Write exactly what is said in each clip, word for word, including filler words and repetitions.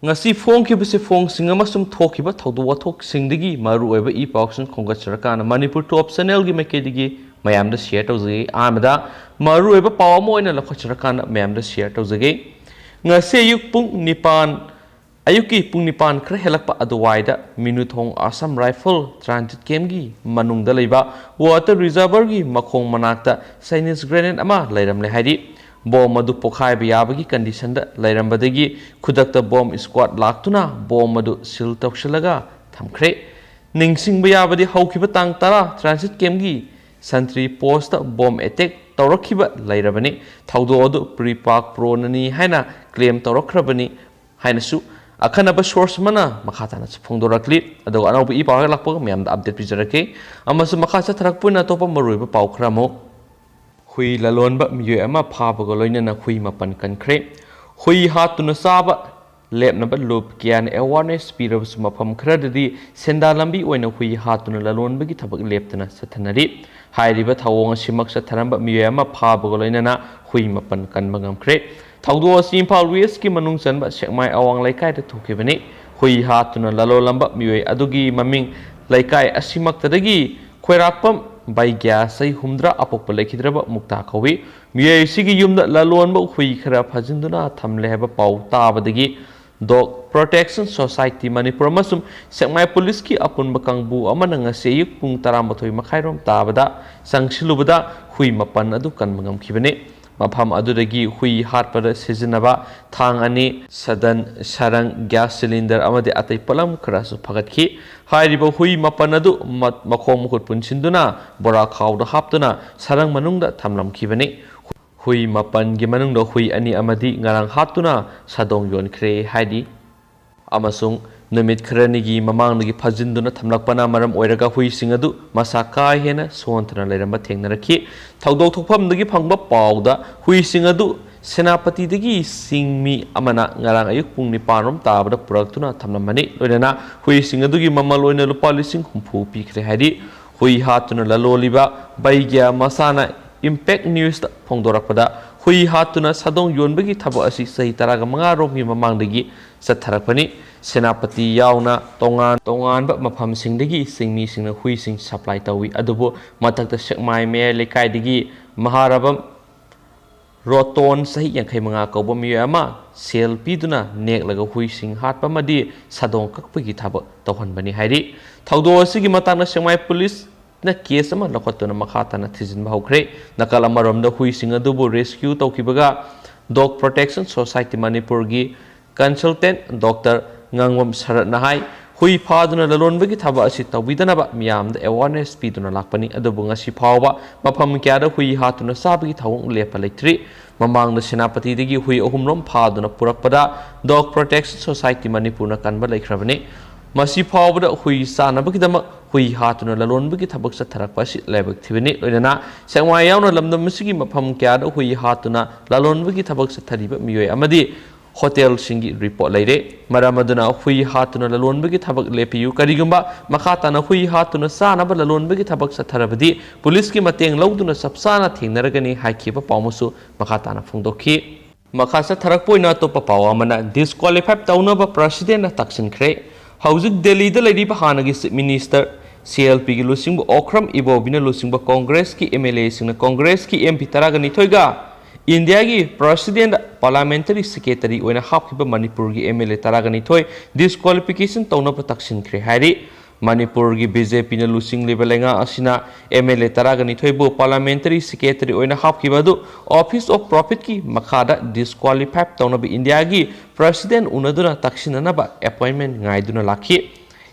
ꯉꯁꯤ ꯐꯣꯡꯈꯤꯕꯁꯤ ꯐꯣꯡꯁꯤꯡ ꯑꯃꯁꯨꯡ ꯊꯣꯛꯈꯤꯕ ꯊꯧꯗꯣꯛ ꯋꯥꯊꯣꯛꯁꯤꯡꯗꯒꯤ ꯃꯔꯨꯑꯣꯏꯕ ꯏ ꯄꯥꯎꯁꯤꯡ ꯈꯣꯝꯒꯠꯆꯔꯀꯥꯟꯗ ꯃꯅꯤꯄꯨꯔ ꯇꯣꯞ ꯆꯦꯅꯦꯜꯒꯤ ꯃꯥꯏꯀꯩꯗꯒꯤ ꯃꯌꯥꯝꯗ ꯁꯤꯌꯔ ꯇꯧꯖꯒꯦ꯫ ꯑꯍꯥꯟꯕꯗ ꯃꯔꯨꯑꯣꯏꯕ ꯄꯥꯎ ꯑꯃ ꯑꯣꯏꯅ ꯂꯧꯈꯠꯆꯔꯀꯥꯟꯗ ꯃꯌꯥꯝꯗ ꯁꯤꯌꯔ ꯇꯧꯖꯒꯦ꯫ ꯉꯁꯤ ꯑꯌꯨꯛ ꯄꯨꯡ ꯅꯤꯄꯥꯟ, ꯑꯌꯨꯛꯀꯤ ꯄꯨꯡ ꯅꯤꯄꯥꯟ ꯈꯔ ꯍꯦꯜꯂꯛꯄ ꯑꯗꯨꯋꯥꯏꯗ ꯃꯤꯅꯨꯊꯣꯡ ꯑꯁꯥꯝ ꯔꯥꯏꯐꯜ ꯇ꯭ꯔꯥꯟꯖꯤꯠ ꯀꯦꯝꯒꯤ ꯃꯅꯨꯡꯗ ꯂꯩꯕ ꯋꯥꯇꯔ ꯔꯤꯖꯔꯚꯔꯒꯤ ꯃꯈꯣꯡ ꯃꯅꯥꯛꯇ ꯆꯥꯏꯅꯤꯁ ꯒ꯭ꯔꯦꯅꯦꯗ ꯑꯃ ꯂꯩꯔꯝꯂꯦ ꯍꯥꯏꯔꯤ꯫ ꯕꯣꯝ ꯑꯗꯨ ꯄꯣꯈꯥꯏꯕ ꯌꯥꯕꯒꯤ ꯀꯟꯗꯤꯁꯟꯗ ꯂꯩꯔꯝꯕꯗꯒꯤ ꯈꯨꯗꯛꯇ ꯕꯣꯝ ꯁ꯭ꯀ꯭ꯋꯥꯗ ꯂꯥꯛꯇꯨꯅ ꯕꯣꯝ ꯑꯗꯨ ꯁꯤꯜ ꯇꯧꯁꯤꯜꯂꯒ ꯊꯝꯈ꯭ꯔꯦ꯫ ꯅꯤꯡꯁꯤꯡꯕ ꯌꯥꯕꯗꯤ ꯍꯧꯈꯤꯕ ꯇꯥꯡ ꯇꯔꯥ ꯇ꯭ꯔꯥꯟꯖꯤꯠ ꯀꯦꯝꯒꯤ ꯁꯟꯇ꯭ꯔꯤ ꯄꯣꯁꯇ ꯕꯣꯝ ꯑꯦꯇꯦꯛ ꯇꯧꯔꯛꯈꯤꯕ ꯂꯩꯔꯕꯅꯤ꯫ ꯊꯧꯗꯣꯛ ꯑꯗꯨ ꯄ꯭ꯔꯤꯄꯥꯛ ꯄ꯭ꯔꯣꯅꯅꯤ ꯍꯥꯏꯅ ꯀ꯭ꯂꯦꯝ ꯇꯧꯔꯛꯈ꯭ꯔꯕꯅꯤ ꯍꯥꯏꯅꯁꯨ ꯑꯈꯟꯅꯕ ꯁꯣꯔꯁ ꯑꯃꯅ ꯃꯈꯥ ꯇꯥꯅꯁꯨ ꯐꯣꯡꯗꯣꯔꯛꯂꯤ꯫ ꯑꯗꯨꯒ ꯑꯅꯧꯕ ꯏ ꯄꯥꯎ ꯍꯦꯛ ꯂꯥꯛꯄꯒ ꯃꯌꯥꯝꯗ ꯑꯞꯗꯦꯠ ꯄꯤꯖꯔꯛꯀꯦ꯫ ꯑꯃꯁꯨꯡ ꯃꯈꯥ ꯆꯠꯊꯔꯛꯄ ꯑꯣꯏꯅ ꯑꯇꯣꯞꯄ ꯃꯔꯨꯑꯣꯏꯕ ꯄꯥꯎ ꯈꯔ ꯑꯃꯨꯛ꯫ ꯍꯨꯏ ꯂꯂꯣꯟꯕ ꯃꯤꯑꯣꯏ ꯑꯃ ꯐꯥꯕꯒ ꯂꯣꯏꯅꯅ ꯍꯨꯏ ꯃꯥꯄꯟ ꯀꯟꯈ꯭ꯔꯦ꯫ ꯍꯨꯏ ꯍꯥꯠꯇꯨꯅ ꯆꯥꯕ ꯂꯦꯞꯅꯕ ꯂꯨꯞ ꯀꯌꯥꯅ ꯑꯦꯋꯥꯔꯅꯦꯁ ꯄꯤꯔꯕꯁꯨ ꯃꯐꯝ ꯈꯔꯗꯗꯤ ꯁꯦꯟꯗꯥꯟ ꯂꯝꯕꯤ ꯑꯣꯏꯅ ꯍꯨꯏ ꯍꯥꯠꯇꯨꯅ ꯂꯂꯣꯟꯕꯒꯤ ꯊꯕꯛ ꯂꯦꯞꯇꯅ ꯆꯠꯊꯅꯔꯤ꯫ ꯍꯥꯏꯔꯤꯕ ꯊꯧꯑꯣꯡ ꯑꯁꯤꯃꯛ ꯆꯠꯊꯔꯝꯕ ꯃꯤꯑꯣꯏ ꯑꯃ ꯐꯥꯕꯒ ꯂꯣꯏꯅꯅ ꯍꯨꯏ ꯃꯥꯄꯟ ꯀꯟꯕ ꯉꯝꯈ꯭ꯔꯦ꯫ ꯊꯧꯗꯣꯛ ꯑꯁꯤ ꯏꯝꯐꯥꯜ ꯋꯦꯁꯀꯤ ꯃꯅꯨꯡ ꯆꯟꯕ ꯁꯦꯛꯃꯥꯏ ꯑꯋꯥꯡ ꯂꯩꯀꯥꯏꯗ ꯊꯣꯛꯈꯤꯕꯅꯤ꯫ ꯍꯨꯏ ꯍꯥꯠꯇꯨꯅ ꯂꯂꯣꯜꯂꯝꯕ ꯃꯤꯑꯣꯏ ꯑꯗꯨꯒꯤ ꯃꯃꯤꯡ ꯂꯩꯀꯥꯏ ꯑꯁꯤꯃꯛꯇꯗꯒꯤ ꯈꯣꯏꯔꯥꯛꯄꯝ ꯕꯩꯒ꯭ꯌꯥ ꯆꯍꯤ ꯍꯨꯝꯗ꯭ꯔꯥ ꯑꯄꯣꯛꯄ ꯂꯩꯈꯤꯗ꯭ꯔꯕ ꯃꯨꯛꯇꯥ ꯀꯧꯏ꯫ ꯃꯤꯑꯣꯏ ꯑꯁꯤꯒꯤ ꯌꯨꯝꯗ ꯂꯂꯣꯟꯕ ꯍꯨꯏ ꯈꯔ ꯐꯥꯖꯤꯟꯗꯨꯅ ꯊꯝꯂꯦ ꯍꯥꯏꯕ ꯄꯥꯎ ꯇꯥꯕꯗꯒꯤ ꯗꯣꯒ ꯄ꯭ꯔꯣꯇꯦꯛꯁꯟ ꯁꯣꯁꯥꯏꯇꯤ ꯃꯅꯤꯄꯨꯔ ꯑꯃꯁꯨꯡ ꯁꯦꯛꯃꯥꯏ ꯄꯨꯂꯤꯁꯀꯤ ꯑꯄꯨꯟꯕ ꯀꯥꯡꯕꯨ ꯑꯃꯅ ꯉꯁꯤ ꯑꯌꯨꯛ ꯄꯨꯡ ꯇꯔꯥꯃꯥꯊꯣꯏ ꯃꯈꯥꯏꯔꯣꯝ ꯇꯥꯕꯗ ꯆꯪꯁꯤꯜꯂꯨꯕꯗ ꯍꯨꯏ ꯃꯥꯄꯟ ꯑꯗꯨ ꯀꯟꯕ ꯉꯝꯈꯤꯕꯅꯤ꯫ ꯃꯐꯝ ꯑꯗꯨꯗꯒꯤ ꯍꯨꯏ ꯍꯥꯠꯄꯗ ꯁꯤꯖꯤꯟꯅꯕ ꯊꯥꯡ ꯑꯅꯤ, ꯁꯗꯟ, ꯁꯔꯪ, ꯒ꯭ꯌꯥꯁ ꯁꯤꯂꯤꯟꯗꯔ ꯑꯃꯗꯤ ꯑꯇꯩ ꯄꯣꯠꯂꯝ ꯈꯔꯁꯨ ꯐꯒꯠꯈꯤ꯫ ꯍꯥꯏꯔꯤꯕ ꯍꯨꯏ ꯃꯥꯄꯟ ꯑꯗꯨ ꯃ-, ꯃꯈꯣꯡ ꯃꯈꯨꯠ ꯄꯨꯟꯁꯤꯟꯗꯨꯅ ꯕꯣꯔꯥ ꯈꯥꯎꯗ ꯍꯥꯞꯇꯨꯅ ꯁꯔꯪ ꯃꯅꯨꯡꯗ ꯊꯝꯂꯝꯈꯤꯕꯅꯤ꯫ ꯍꯨꯏ ꯃꯥꯄꯟꯒꯤ ꯃꯅꯨꯡꯗ ꯍꯨꯏ ꯑꯅꯤ ꯑꯃꯗꯤ ꯉꯔꯥꯡ ꯍꯥꯠꯇꯨꯅ ꯁꯥꯗꯣꯡ ꯌꯣꯟꯈ꯭ꯔꯦ ꯍꯥꯏꯔꯤ꯫ ꯑꯃꯁꯨꯡ ꯅꯨꯃꯤꯠ ꯈꯔꯅꯤꯒꯤ ꯃꯃꯥꯡꯗꯒꯤ ꯐꯥꯖꯤꯟꯗꯨꯅ ꯊꯝꯂꯛꯄꯅ ꯃꯔꯝ ꯑꯣꯏꯔꯒ ꯍꯨꯏꯁꯤꯡ ꯑꯗꯨ ꯃꯁꯥ ꯀꯥ ꯍꯦꯟꯅ ꯁꯣꯟꯊꯅ ꯂꯩꯔꯝꯕ ꯊꯦꯡꯅꯔꯛꯈꯤ꯫ ꯊꯧꯗꯣꯛ ꯊꯣꯛꯐꯝꯗꯒꯤ ꯐꯪꯕ ꯄꯥꯎꯗ ꯍꯨꯏꯁꯤꯡ ꯑꯗꯨ ꯁꯦꯅꯥꯄꯇꯤꯗꯒꯤ ꯆꯤꯡꯃꯤ ꯑꯃꯅ ꯉꯔꯥꯡ ꯑꯌꯨꯛ ꯄꯨꯡ ꯅꯤꯄꯥꯟ ꯔꯣꯝ ꯇꯥꯕꯗ ꯄꯨꯔꯛꯇꯨꯅ ꯊꯝꯂꯝꯕꯅꯤ꯫ ꯂꯣꯏꯅꯅ ꯍꯨꯏꯁꯤꯡ ꯑꯗꯨꯒꯤ ꯃꯃꯜ ꯑꯣꯏꯅ ꯂꯨꯄꯥ ꯂꯤꯁꯤꯡ ꯍꯨꯝꯐꯨ ꯄꯤꯈ꯭ꯔꯦ ꯍꯥꯏꯔꯤ꯫ ꯍꯨꯏ ꯍꯥꯠꯇꯨꯅ ꯂꯂꯣꯜꯂꯤꯕ ꯕꯩꯒ꯭ꯌꯥ ꯃꯁꯥꯅ ꯏꯝꯄꯦꯛ ꯅ꯭ꯌꯨꯁꯇ ꯐꯣꯡꯗꯣꯔꯛꯄꯗ ꯍꯨꯏ ꯍꯥꯠꯇꯨꯅ ꯁꯥꯗꯣꯡ ꯌꯣꯟꯕꯒꯤ ꯊꯕꯛ ꯑꯁꯤ ꯆꯍꯤ ꯇꯔꯥꯒ ꯃꯉꯥ ꯔꯣꯝꯒꯤ ꯃꯃꯥꯡꯗꯒꯤ ꯆꯠꯊꯔꯛꯄꯅꯤ꯫ ꯁꯦꯅꯥꯄꯇꯤ ꯌꯥꯎꯅ ꯇꯣꯉꯥꯟ ꯇꯣꯉꯥꯟꯕ ꯃꯐꯝꯁꯤꯡꯗꯒꯤ ꯆꯤꯡꯃꯤꯁꯤꯡꯅ ꯍꯨꯏꯁꯤꯡ ꯁꯄ꯭ꯂꯥꯏ ꯇꯧꯏ꯫ ꯑꯗꯨꯕꯨ ꯃꯊꯛꯇ ꯁꯦꯛꯃꯥꯏ ꯃꯌꯥꯏ ꯂꯩꯀꯥꯏꯗꯒꯤ ꯃꯍꯥꯔꯥꯕꯝ ꯔꯣꯇꯣꯟ, ꯆꯍꯤ ꯌꯥꯡꯈꯩ ꯃꯉꯥ ꯀꯧꯕ ꯃꯤꯑꯣꯏ ꯑꯃ ꯁꯦꯜ ꯄꯤꯗꯨꯅ ꯅꯦꯛꯂꯒ ꯍꯨꯏꯁꯤꯡ ꯍꯥꯠꯄ ꯑꯃꯗꯤ ꯁꯥꯗꯣꯡ ꯀꯛꯄꯒꯤ ꯊꯕꯛ ꯇꯧꯍꯟꯕꯅꯤ ꯍꯥꯏꯔꯤ꯫ ꯊꯧꯗꯣꯛ ꯑꯁꯤꯒꯤ ꯃꯇꯥꯡꯗ ꯁꯦꯛꯃꯥꯏ ꯄꯨꯂꯤꯁꯅ ꯀꯦꯁ ꯑꯃ ꯂꯧꯈꯠꯇꯨꯅ ꯃꯈꯥ ꯇꯥꯅ ꯊꯤꯖꯤꯟꯕ ꯍꯧꯈ꯭ꯔꯦ꯫ ꯅꯥꯀꯜ ꯑꯃꯔꯣꯝꯗ ꯍꯨꯏꯁꯤꯡ ꯑꯗꯨꯕꯨ ꯔꯦꯁꯀ꯭ꯌꯨ ꯇꯧꯈꯤꯕꯒ ꯗꯣꯒ ꯄ꯭ꯔꯣꯇꯦꯛꯁꯟ ꯁꯣꯁꯥꯏꯇꯤ ꯃꯅꯤꯄꯨꯔꯒꯤ ꯀꯟꯁꯜꯇꯦꯟꯠ ꯗꯣꯛꯇꯔ ꯉꯥꯉꯣꯝ ꯁꯔꯠꯅ ꯍꯥꯏ, ꯍꯨꯏ ꯐꯥꯗꯨꯅ ꯂꯂꯣꯟꯕꯒꯤ ꯊꯕꯛ ꯑꯁꯤ ꯇꯧꯕꯤꯗꯅꯕ ꯃꯤꯌꯥꯝꯗ ꯑꯦꯋꯥꯔꯅꯦꯁ ꯄꯤꯗꯨꯅ ꯂꯥꯛꯄꯅꯤ꯫ ꯑꯗꯨꯕꯨ ꯉꯁꯤ ꯐꯥꯎꯕ ꯃꯐꯝ ꯀꯌꯥꯗ ꯍꯨꯏ ꯍꯥꯠꯇꯨꯅ ꯆꯥꯕꯒꯤ ꯊꯧꯑꯣꯡ ꯂꯦꯞꯄ ꯂꯩꯇ꯭ꯔꯤ꯫ ꯃꯃꯥꯡꯗ ꯁꯦꯅꯥꯄꯇꯤꯗꯒꯤ ꯍꯨꯏ ꯑꯍꯨꯝꯔꯣꯝ ꯐꯥꯗꯨꯅ ꯄꯨꯔꯛꯄꯗ ꯗꯣꯒ ꯄ꯭ꯔꯣꯇꯦꯛꯁꯟ ꯁꯣꯁꯥꯏꯇꯤ ꯃꯅꯤꯄꯨꯔꯅ ꯀꯟꯕ ꯂꯩꯈ꯭ꯔꯕꯅꯤ꯫ ꯃꯁꯤ ꯐꯥꯎꯕꯗ ꯍꯨꯏ ꯆꯥꯅꯕꯒꯤꯗꯃꯛ ꯍꯨꯏ ꯍꯥꯠꯇꯨꯅ ꯂꯂꯣꯟꯕꯒꯤ ꯊꯕꯛ ꯆꯠꯊꯔꯛꯄ ꯑꯁꯤ ꯂꯥꯏꯕꯛ ꯊꯤꯕꯅꯤ꯫ ꯂꯣꯏꯅꯅ ꯁꯦꯛꯃꯥꯏ ꯌꯥꯎꯅ ꯂꯝꯗꯝ ꯑꯁꯤꯒꯤ ꯃꯐꯝ ꯀꯌꯥꯗ ꯍꯨꯏ ꯍꯥꯠꯇꯨꯅ ꯂꯂꯣꯟꯕꯒꯤ ꯊꯕꯛ ꯆꯠꯊꯔꯤꯕ ꯃꯤꯑꯣꯏ ꯑꯃꯗꯤ ꯍꯣꯇꯦꯜꯁꯤꯡꯒꯤ ꯔꯤꯄꯣꯔꯠ ꯂꯩꯔꯦ꯫ ꯃꯔꯝ ꯑꯗꯨꯅ ꯍꯨꯏ ꯍꯥꯠꯇꯨꯅ ꯂꯂꯣꯟꯕꯒꯤ ꯊꯕꯛ ꯂꯦꯞꯄꯤꯌꯨ꯫ ꯀꯔꯤꯒꯨꯝꯕ ꯃꯈꯥ ꯇꯥꯅ ꯍꯨꯏ ꯍꯥꯠꯇꯨꯅ ꯆꯥꯅꯕ ꯂꯂꯣꯟꯕꯒꯤ ꯊꯕꯛ ꯆꯠꯊꯔꯕꯗꯤ ꯄꯨꯂꯤꯁꯀꯤ ꯃꯇꯦꯡ ꯂꯧꯗꯨꯅ ꯆꯞ ꯆꯥꯅ ꯊꯦꯡꯅꯔꯒꯅꯤ ꯍꯥꯏꯈꯤꯕ ꯄꯥꯎ ꯑꯃꯁꯨ ꯃꯈꯥ ꯇꯥꯅ ꯐꯣꯡꯗꯣꯛꯈꯤ꯫ ꯃꯈꯥ ꯆꯠꯊꯔꯛꯄ ꯑꯣꯏꯅ ꯑꯇꯣꯞꯄ ꯄꯥꯎ ꯑꯃꯅ, ꯗꯤꯁꯀ꯭ꯋꯥꯂꯤꯐꯥꯏ ꯇꯧꯅꯕ ꯄ꯭ꯔꯁꯤꯗꯦꯟꯅ ꯇꯛꯁꯤꯟꯈ꯭ꯔꯦ꯫ ꯍꯧꯖꯤꯛ ꯗꯦꯜꯂꯤꯗ ꯂꯩꯔꯤꯕ ꯍꯥꯟꯅꯒꯤ ꯆꯤꯐ ꯃꯤꯅꯤꯁꯇꯔ ꯁꯤ ꯑꯦꯜ ꯄꯤꯒꯤ ꯂꯨꯆꯤꯡꯕ ꯑꯣꯀ꯭ꯔꯝ ꯏꯕꯣꯕꯤꯅ ꯂꯨꯆꯤꯡꯕ ꯀꯣꯡꯒ꯭ꯔꯦꯁꯀꯤ ꯑꯦꯝ ꯑꯦꯜ ꯑꯦꯁꯤꯡꯅ ꯀꯣꯡꯒ꯭ꯔꯦꯁꯀꯤ ꯑꯦꯝ ꯄꯤ ꯇꯔꯥꯒ ꯅꯤꯊꯣꯏꯒ ꯏꯟꯗꯤꯌꯥꯒꯤ ꯄ꯭ꯔꯁꯤꯗꯦꯟꯗ ꯄꯥꯔꯂꯥꯃꯦꯟꯇꯔꯤ ꯁꯦꯀ꯭ꯔꯦꯇꯔꯤ ꯑꯣꯏꯅ ꯍꯥꯞꯈꯤꯕ ꯃꯅꯤꯄꯨꯔꯒꯤ ꯑꯦꯝ ꯑꯦꯜ ꯑꯦ ꯇꯔꯥꯒ ꯅꯤꯊꯣꯏ ꯗꯤꯁꯀ꯭ꯋꯥꯂꯤꯐꯤꯀꯦꯁꯟ ꯇꯧꯅꯕ ꯇꯛꯁꯤꯟꯈ꯭ꯔꯦ ꯍꯥꯏꯔꯤ꯫ ꯃꯅꯤꯄꯨꯔꯒꯤ ꯕꯤ ꯖꯦ ꯄꯤꯅ ꯂꯨꯆꯤꯡꯂꯤꯕ ꯂꯩꯉꯥꯛ ꯑꯁꯤꯅ ꯑꯦꯝ ꯑꯦꯜ ꯑꯦ ꯇꯔꯥꯒ ꯅꯤꯊꯣꯏꯕꯨ ꯄꯥꯔꯂꯥꯃꯦꯟꯇꯔꯤ ꯁꯦꯀ꯭ꯔꯦꯇꯔꯤ ꯑꯣꯏꯅ ꯍꯥꯞꯈꯤꯕ ꯑꯗꯨ ꯑꯣꯐꯤꯁ ꯑꯣꯐ ꯄ꯭ꯔꯣꯐꯤꯠꯀꯤ ꯃꯈꯥꯗ ꯗꯤꯁꯀ꯭ꯋꯥꯂꯤꯐꯥꯏ ꯇꯧꯅꯕ ꯏꯟꯗꯤꯌꯥꯒꯤ ꯄ꯭ꯔꯁꯤꯗꯦꯟ ꯎꯅꯗꯨꯅ ꯇꯛꯁꯤꯟꯅꯅꯕ ꯑꯦꯄꯣꯏꯟꯃꯦꯟ ꯉꯥꯏꯗꯨꯅ ꯂꯥꯛꯈꯤ꯫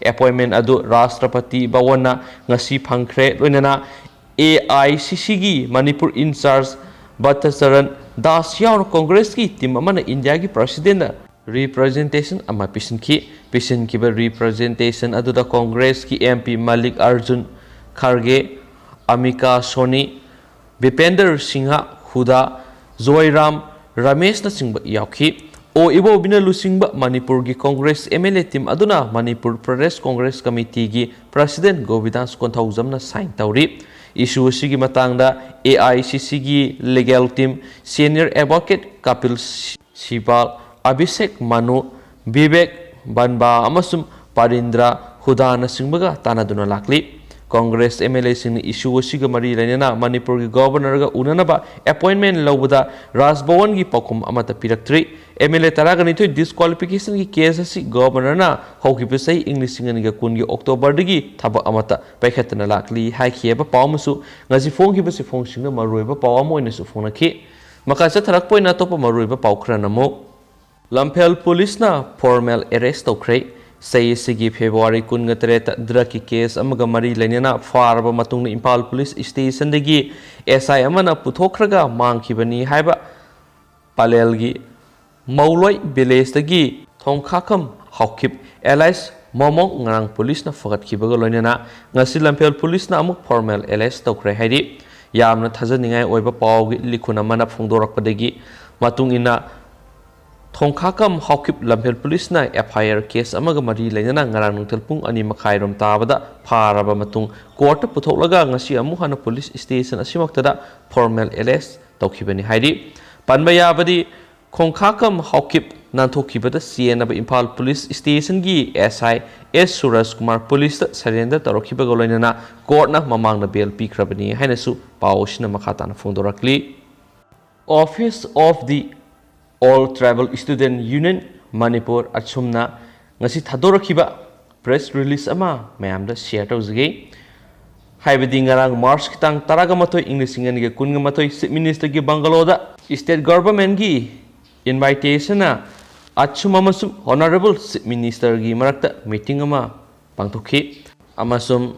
ꯑꯦꯄꯣꯏꯟꯃꯦꯟ ꯑꯗꯨ ꯔꯥꯁꯇ꯭ꯔꯄꯇꯤ ꯚꯋꯟꯅ ꯉꯁꯤ ꯐꯪꯈ꯭ꯔꯦ꯫ ꯂꯣꯏꯅꯅ ꯑꯦ ꯑꯥꯏ ꯁꯤ ꯁꯤꯒꯤ ꯃꯅꯤꯄꯨꯔ ꯏꯟꯆꯥꯔꯖ ꯚꯠꯇꯆꯔꯟ ꯗꯥꯁ ꯌꯥꯎꯅ ꯀꯣꯡꯒ꯭ꯔꯦꯁꯀꯤ ꯇꯤꯝ ꯑꯃꯅ ꯏꯟꯗꯤꯌꯥꯒꯤ ꯄ꯭ꯔꯁꯤꯗꯦꯟꯗ ꯔꯤꯄ꯭ꯔꯖꯦꯟꯇꯦꯁꯟ ꯑꯃ ꯄꯤꯁꯤꯟꯈꯤ꯫ ꯄꯤꯁꯤꯟꯈꯤꯕ ꯔꯤꯄ꯭ꯔꯖꯦꯟꯇꯦꯁꯟ ꯑꯗꯨꯗ ꯀꯣꯡꯒ꯭ꯔꯦꯁꯀꯤ ꯑꯦꯝ ꯄꯤ ꯃꯜꯂꯤꯛ ꯑꯔꯖꯨꯟ ꯈꯥꯔꯒꯦ, ꯑꯃꯤꯀꯥ ꯁꯣꯅꯤ, ꯕꯤꯄꯦꯟꯗꯔ ꯁꯤꯡꯍ ꯍꯨꯗꯥ, ꯖꯣꯏꯔꯥꯝ ꯔꯃꯦꯁꯅꯆꯤꯡꯕ ꯌꯥꯎꯈꯤ꯫ ꯑꯣ ꯏꯕꯣꯕꯤꯅ ꯂꯨꯆꯤꯡꯕ ꯃꯅꯤꯄꯨꯔꯒꯤ congress M L A team ꯑꯗꯨꯅ ꯃꯅꯤꯄꯨꯔ ꯄ꯭ꯔꯗꯦꯁ ꯀꯣꯡꯒ꯭ꯔꯦꯁ ꯀꯃꯤꯇꯤꯒꯤ ꯄ꯭ꯔꯁꯤꯗꯦꯟ ꯒꯣꯕꯤꯗꯥꯁ ꯀꯣꯟꯊꯧꯖꯝꯅ ꯁꯥꯏꯟ ꯇꯧꯔꯤ꯫ Issue ꯑꯁꯤꯒꯤ ꯃꯇꯥꯡꯗ A I C Cꯒꯤ legal team, senior advocate Kapil Sibal, Abhishek Manu, Vivek Banba ꯑꯃꯁꯨꯡ ꯄꯥꯔꯤꯟꯗ꯭ꯔ ꯍꯨꯗꯥꯅꯆꯤꯡꯕꯒ ꯇꯥꯟꯅꯗꯨꯅ ꯂꯥꯛꯂꯤ꯫ Congress M L Aꯁꯤꯡꯅ issue ꯑꯁꯤꯒ ꯃꯔꯤ ꯂꯩꯅꯅ ꯃꯅꯤꯄꯨꯔꯒꯤ Governorꯒ ꯎꯅꯅꯕ appointment ꯂꯧꯕꯗ ꯔꯥꯖ ꯚꯋꯟꯒꯤ ꯄꯥꯎꯈꯨꯝ ꯑꯃꯠꯇ ꯄꯤꯔꯛꯇ꯭ꯔꯤ꯫ M L A ꯇꯔꯥꯒ ꯅꯤꯊꯣꯏ disqualificationꯒꯤ case ꯑꯁꯤ Governorꯅ ꯍꯧꯈꯤꯕ ꯆꯍꯤ ꯏꯪ ꯂꯤꯁꯤꯡ ꯑꯅꯤꯒ ꯀꯨꯟꯒꯤ Octoberꯗꯒꯤ ꯊꯕꯛ ꯑꯃꯠꯇ ꯄꯥꯏꯈꯠꯇꯅ ꯂꯥꯛꯂꯤ ꯍꯥꯏꯈꯤꯕ ꯄꯥꯎ ꯑꯃꯁꯨ ꯉꯁꯤ ꯐꯣꯡꯈꯤꯕꯁꯤ ꯐꯣꯡꯁꯤꯡꯅ ꯃꯔꯨꯑꯣꯏꯕ ꯄꯥꯎ ꯑꯃ ꯑꯣꯏꯅꯁꯨ ꯐꯣꯡꯅꯈꯤ꯫ ꯃꯈꯥ ꯆꯠꯊꯔꯛꯄ ꯑꯣꯏꯅ ꯑꯇꯣꯞꯄ ꯃꯔꯨꯑꯣꯏꯕ ꯄꯥꯎ ꯈꯔꯅ ꯑꯃꯨꯛ, ꯂꯝꯐꯦꯜ ꯄꯨꯂꯤꯁꯅ formal arrest ꯇꯧꯈ꯭ꯔꯦ꯫ ꯆꯍꯤ ꯑꯁꯤꯒꯤ February ꯀꯨꯟꯒ ꯇꯔꯦꯠꯇ drugꯀꯤ case ꯑꯃꯒ ꯃꯔꯤ ꯂꯩꯅꯅ ꯐꯥꯔꯕ ꯃꯇꯨꯡꯗ ꯏꯝꯐꯥꯜ ꯄꯨꯂꯤꯁ stationꯗꯒꯤ S I ꯑꯃꯅ ꯄꯨꯊꯣꯛꯈ꯭ꯔꯒ ꯃꯥꯡꯈꯤꯕꯅꯤ ꯍꯥꯏꯕ ꯄꯂꯦꯜꯒꯤ ꯃꯧꯂꯣꯏ villageꯇꯒꯤ ꯊꯣꯡꯈꯥꯈꯝ ꯍꯥꯎꯈꯤꯞ alias ꯃꯣꯃꯣꯡ ꯉꯔꯥꯡ ꯄꯨꯂꯤꯁꯅ ꯐꯒꯠꯈꯤꯕꯒ ꯂꯣꯏꯅꯅ ꯉꯁꯤ ꯂꯝꯐꯦꯜ ꯄꯨꯂꯤꯁꯅ ꯑꯃꯨꯛ formal arrest ꯇꯧꯈ꯭ꯔꯦ ꯍꯥꯏꯔꯤ꯫ ꯌꯥꯝꯅ ꯊꯥꯖꯅꯤꯡꯉꯥꯏ ꯑꯣꯏꯕ ꯄꯥꯎꯒꯤ ꯂꯤꯈꯨꯟ ꯑꯃꯅ ꯐꯣꯡꯗꯣꯔꯛꯄꯗꯒꯤ ꯃꯇꯨꯡ ꯏꯟꯅ ꯊꯣꯡꯈꯥꯀꯝ ꯍꯥꯎꯈꯤꯞ ꯂꯝꯐꯦꯜ ꯄꯨꯂꯤꯁꯅ F I R case ꯑꯃꯒ ꯃꯔꯤ ꯂꯩꯅꯅ ꯉꯔꯥꯡ ꯅꯨꯡꯊꯤꯜ ꯄꯨꯡ ꯑꯅꯤ ꯃꯈꯥꯏꯔꯣꯝ ꯇꯥꯕꯗ ꯐꯥꯔꯕ ꯃꯇꯨꯡ courtꯇ ꯄꯨꯊꯣꯛꯂꯒ ꯉꯁꯤ ꯑꯃꯨꯛ ꯍꯟꯅ ꯄꯨꯂꯤꯁ station ꯑꯁꯤꯃꯛꯇꯗ formal arrest ꯇꯧꯈꯤꯕꯅꯤ ꯍꯥꯏꯔꯤ꯫ ꯄꯟꯕ ꯌꯥꯕꯗꯤ, ꯈꯣꯡꯈꯥꯀꯝ ꯍꯥꯎꯀꯤꯞ ꯅꯥꯟꯊꯣꯛꯈꯤꯕꯗ ꯆꯦꯟꯅꯕ ꯏꯝꯐꯥꯜ ꯄꯨꯂꯤꯁ stationꯒꯤ S I S Suraj Kumar ꯄꯨꯂꯤꯁꯇ surrender ꯇꯧꯔꯛꯈꯤꯕꯒ ꯂꯣꯏꯅꯅ courtꯅ ꯃꯃꯥꯡꯗ bail ꯄꯤꯈ꯭ꯔꯕꯅꯤ ꯍꯥꯏꯅꯁꯨ ꯄꯥꯎ ꯑꯁꯤꯅ ꯃꯈꯥ ꯇꯥꯅ ꯐꯣꯡꯗꯣꯔꯛꯂꯤ꯫ Office of the All Tribal Student Union Manipur, ꯑꯁꯨꯝꯅ ꯉꯁꯤ ꯊꯥꯗꯣꯔꯛꯈꯤꯕ press release ꯑꯃ ꯃꯌꯥꯝꯗ share ꯇꯧꯖꯒꯦ꯫ ꯍꯥꯏꯕꯗꯤ ꯉꯔꯥꯡ Marchꯀꯤ ꯇꯥꯡ ꯇꯔꯥꯒ ꯃꯥꯊꯣꯏ, ꯏꯪ ꯂꯤꯁꯤꯡ ꯑꯅꯤꯒ ꯀꯨꯟꯒ ꯃꯥꯊꯣꯏ, Chief Ministerꯒꯤ bungalow ꯗ state governmentꯀꯤ invitation ꯅ ꯑꯆꯨꯝ ꯑꯃꯁꯨꯡ Honourable Chief Ministerꯒꯤ ꯃꯔꯛꯇ meeting ꯑꯃ ꯄꯥꯡꯊꯣꯛꯈꯤ ꯑꯃꯁꯨꯡ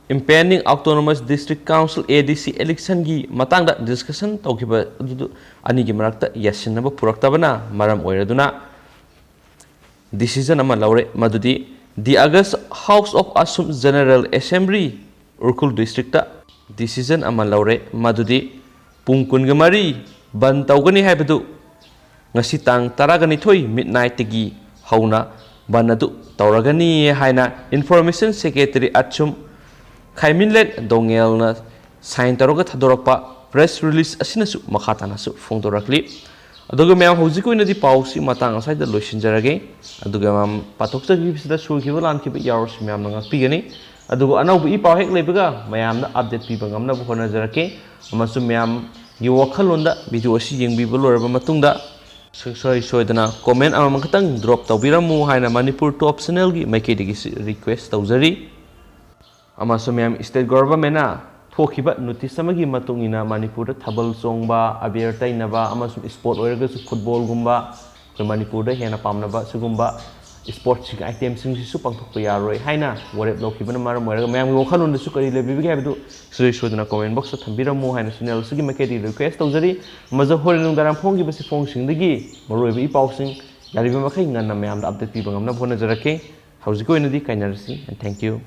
impending Autonomous District Council, A D C, electionꯒꯤ ꯃꯇꯥꯡꯗ discussion ꯇꯧꯈꯤꯕ ꯑꯗꯨ ꯑꯅꯤꯒꯤ ꯃꯔꯛꯇ ꯌꯥꯁꯤꯟꯅꯕ ꯄꯨꯔꯛꯇꯕꯅ ꯃꯔꯝ ꯑꯣꯏꯔꯗꯨꯅ decision ꯑꯃ ꯂꯧꯔꯦ, ꯃꯗꯨꯗꯤ the August House of Assam General Assembly, Ukhrul district ꯇ decision ꯑꯃ ꯂꯧꯔꯦ, ꯃꯗꯨꯗꯤ ꯄꯨꯡ ꯀꯨꯟꯒ ꯃꯔꯤ ꯕꯟ ꯇꯧꯒꯅꯤ ꯍꯥꯏꯕꯗꯨ ꯉꯁꯤ ꯇꯥꯡ ꯇꯔꯥꯒ ꯅꯤꯊꯣꯏ midnight ꯇꯒꯤ ꯍꯧꯅ ꯕꯟ ꯑꯗꯨ ꯇꯧꯔꯒꯅꯤ ꯍꯥꯏꯅ Information Secretary ꯑꯆꯨꯝ ꯈꯥꯏꯃꯤꯟꯂꯦꯟ ꯗꯣꯉꯦꯜꯅ ꯁꯥꯏꯟ ꯇꯧꯔꯒ ꯊꯥꯗꯣꯔꯛꯄ ꯄ꯭ꯔꯦꯁ ꯔꯤꯂꯤꯁ ꯑꯁꯤꯅꯁꯨ ꯃꯈꯥ ꯇꯥꯅꯁꯨ ꯐꯣꯡꯗꯣꯔꯛꯂꯤ꯫ ꯑꯗꯨꯒ ꯃꯌꯥꯝ, ꯍꯧꯖꯤꯛꯀꯤ ꯑꯣꯏꯅꯗꯤ ꯄꯥꯎꯁꯤ ꯃꯇꯥꯡ ꯑꯁ꯭ꯋꯥꯏꯗ ꯂꯣꯏꯁꯤꯟꯖꯔꯒꯦ꯫ ꯑꯗꯨꯒ ꯃꯌꯥꯝ, ꯄꯥꯊꯣꯛꯆꯈꯤꯕꯁꯤꯗ ꯁꯣꯏꯈꯤꯕ ꯂꯥꯟꯈꯤꯕ ꯌꯥꯎꯔꯁꯨ ꯃꯌꯥꯝꯅ ꯉꯥꯛꯄꯤꯒꯅꯤ꯫ ꯑꯗꯨꯒ ꯑꯅꯧꯕ ꯏ ꯄꯥꯎ ꯍꯦꯛ ꯂꯩꯕꯒ ꯃꯌꯥꯝꯗ ꯑꯞꯗꯦꯠ ꯄꯤꯕ ꯉꯝꯅꯕ ꯍꯣꯠꯅꯖꯔꯛꯀꯦ꯫ ꯑꯃꯁꯨꯡ ꯃꯌꯥꯝꯒꯤ ꯋꯥꯈꯜꯂꯣꯟꯗ ꯚꯤꯗꯤꯑꯣ ꯑꯁꯤ ꯌꯦꯡꯕꯤꯕ ꯂꯣꯏꯔꯕ ꯃꯇꯨꯡꯗ ꯁꯨꯡꯁꯣꯏ ꯁꯣꯏꯗꯅ ꯀꯣꯃꯦꯟ ꯑꯃꯃꯝ ꯈꯛꯇꯪ ꯗ꯭ꯔꯣꯞ ꯇꯧꯕꯤꯔꯝꯃꯨ ꯍꯥꯏꯅ ꯃꯅꯤꯄꯨꯔ ꯇꯣꯞ ꯆꯦꯅꯦꯜꯒꯤ ꯃꯥꯏꯀꯩꯗꯒꯤꯁꯨ ꯔꯤꯀ꯭ꯋꯦꯁ ꯇꯧꯖꯔꯤ꯫ ꯑꯃꯁꯨꯡ ꯃꯌꯥꯝ, ꯁ꯭ꯇꯦꯠ ꯒꯣꯚꯔꯟꯃꯦꯟꯠꯅ ꯊꯣꯛꯈꯤꯕ ꯅꯣꯇꯤꯁ ꯑꯃꯒꯤ ꯃꯇꯨꯡ ꯏꯟꯅ ꯃꯅꯤꯄꯨꯔꯗ ꯊꯥꯕꯜ ꯆꯣꯡꯕ, ꯑꯕꯦꯔ ꯇꯩꯅꯕ ꯑꯃꯁꯨꯡ ꯁ꯭ꯄꯣꯔꯠ ꯑꯣꯏꯔꯒꯁꯨ ꯐꯨꯠꯕꯣꯜꯒꯨꯝꯕ, ꯑꯩꯈꯣꯏ ꯃꯅꯤꯄꯨꯔꯗ ꯍꯦꯟꯅ ꯄꯥꯝꯅꯕ ꯁꯤꯒꯨꯝꯕ ꯁ꯭ꯄꯣꯔꯠꯁꯤꯡ ꯑꯥꯏꯇꯦꯝꯁꯤꯡꯁꯤꯁꯨ ꯄꯥꯡꯊꯣꯛꯄ ꯌꯥꯔꯣꯏ ꯍꯥꯏꯅ ꯋꯥꯔꯦꯞ ꯂꯧꯈꯤꯕꯅ ꯃꯔꯝ ꯑꯣꯏꯔꯒ ꯃꯌꯥꯝꯒꯤ ꯋꯥꯈꯜꯂꯣꯟꯗꯁꯨ ꯀꯔꯤ ꯂꯩꯕꯤꯕꯒꯦ ꯍꯥꯏꯕꯗꯨ ꯁꯨꯡꯁꯣꯏ ꯁꯣꯏꯗꯅ ꯀꯣꯃꯦꯟ ꯕꯣꯛꯁꯇ ꯊꯝꯕꯤꯔꯝꯃꯨ ꯍꯥꯏꯅ ꯆꯦꯅꯦꯜ ꯑꯁꯤꯒꯤ ꯃꯥꯏꯀꯩꯗꯒꯤ ꯔꯤꯀ꯭ꯋꯦꯁ ꯇꯧꯖꯔꯤ꯫ ꯑꯃꯁꯨꯡ ꯍꯣꯔꯦꯟ ꯅꯨꯡꯗꯥꯡ ꯐꯣꯡꯈꯤꯕꯁꯤ ꯐꯣꯡꯁꯤꯡꯗꯒꯤ ꯃꯔꯨꯑꯣꯏꯕ ꯏ ꯄꯥꯎꯁꯤꯡ ꯌꯥꯔꯤꯕ ꯃꯈꯩ ꯉꯟꯅ ꯃꯌꯥꯝꯗ ꯑꯞꯗꯦꯠ ꯄꯤꯕ ꯉꯝꯅꯕ ꯍꯣꯠꯅꯖꯔꯛꯀꯦ꯫ ꯍꯧꯖꯤꯛꯀꯤ ꯑꯣꯏꯅꯗꯤ ꯀꯥꯏꯅꯔꯁꯤ, and thank you꯫